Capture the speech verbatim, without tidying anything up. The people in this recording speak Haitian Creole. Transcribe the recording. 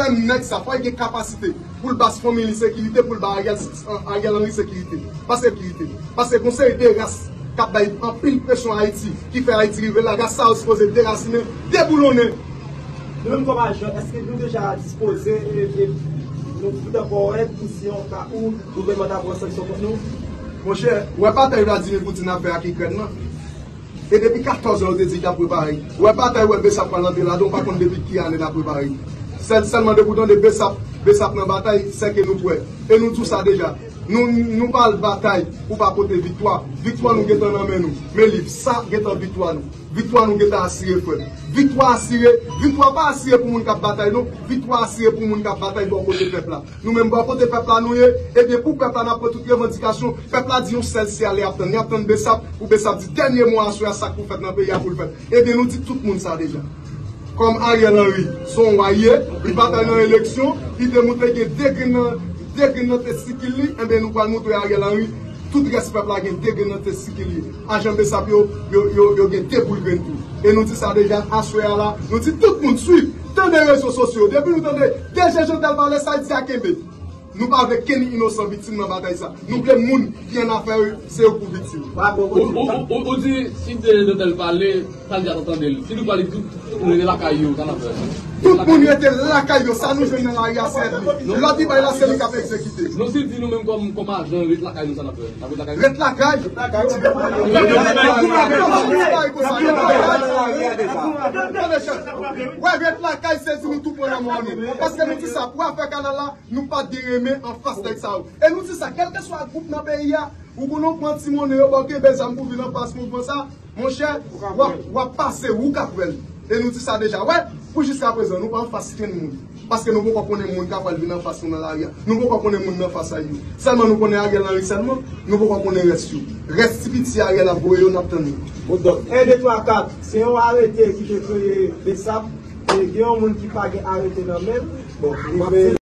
Menm nèg sa, fò l gen kapasite pou l ba fanmi li sekirite, pou l ba Ariel, Ariel Henry sekirite. Paske, paske gon seri de ras k ap bay anpil presyon Ayiti, ki fè Ayiti rive la. Ras sa yo sipoze derasinen, deboulonnen. Nou menm kòm ajan, èske nou deja dispoze e, e nou pote kò èd pou si yon ka ou gouvènman ta pran sanksyon kont nou? Monchè, ou wè batay Vladimir Poutine ap fè ak Ikrèn nan? E depi katòz an, yo te di y t ap prepare. Ou wè batay, ou wè Besap pral antre ladan, ou pa konn depi ki ane n ap prepare. Sèl, sèlman depi w tande Besap, Besap nan batay, sèke nou prè. E nou di w sa deja. Nou, nou pa al batay pou pa pote viktwa. Viktwa nou gentan nan men nou. Men liv sa gentan viktwa nou. Viktwa nou gentan asire, frè m. Viktwa asire. Viktwa pa asire pou moun k ap batay, non. Viktwa asire pou moun k ap batay bò kote pèp la. Nou menm bò kote pèp la nou ye, ebyen pou pèp la n ap pran tout revandikasyon, pèp la di yon sèl se ale y ap tann, y ap tann Besap, pou Besap di dènye mo aswè a sa k pou fèt nan peyi a pou l fèt. Ebyen nou di tout moun sa deja. Kòm Ariel Henry se yon wa l ye, li pa t al nan eleksyon, li te montre gen de grenn nan, de grenn nan testikil li, ebyen nou pral montre Ariel Henry tout rès pèp la gen de grenn nan testikil li. Ajan Besap yo, yo, yo, yo gen de boul grenn tou. E nou di sa deja, aswè a la, nou di tout moun swiv, tande rezo sosyo yo. Depi nou tande D G Jeantel pale, sa l di a kenbe. Nou pa vle kenn inosan viktim nan batay sa. Nou vle moun ki annafè yo, se yo k pou viktim. Ou, ou, ou, ou, ou di, si D G Jeantel pale, sa l di a tande l. Si nou pale, tout, tout moun rete lakay yo, sa n ap fè? Tout moun rete lakay yo, sa nou jwenn nan lari a se èd li. Lòd li bay la se li k ap egzekite. Non, si l di nou menm kòm, kòm ajan, ret lakay nou, sa n ap fè? N ap ret lakay nou? Ret lakay? Tande, chèf. Wè, ret lakay, se di nou tou pran nan mò nou. Paske nou di sa, pou afè kanal la, nou pa t gen renmen anfas nèg sa yo. E nou di sa, kèlkeswa gwoup nan peyi a, ou konnen w pran ti monnen yo, ba w kenbe zam pou vin anfas mouvman sa, monchè, w ap, w ap pase, ou k ap wè l. E nou di sa deja, wè, pou jiskaprezan, nou pa anfas kenn moun. Paske nou poko konnen moun k ap pral vin anfas nou nan lari a. Nou poko konnen moun nan fas a yo. Sèlman nou konnen Ariel Henry sèlman, nou poko konnen rès yo. Rès ti piti Ariel ap voye yo, n ap tann yo. Bon, donk, en, de, twa, kat, se yon arete ki te kreye Besap, e gen yon moun ki pa gen arete nan men l. Bon, li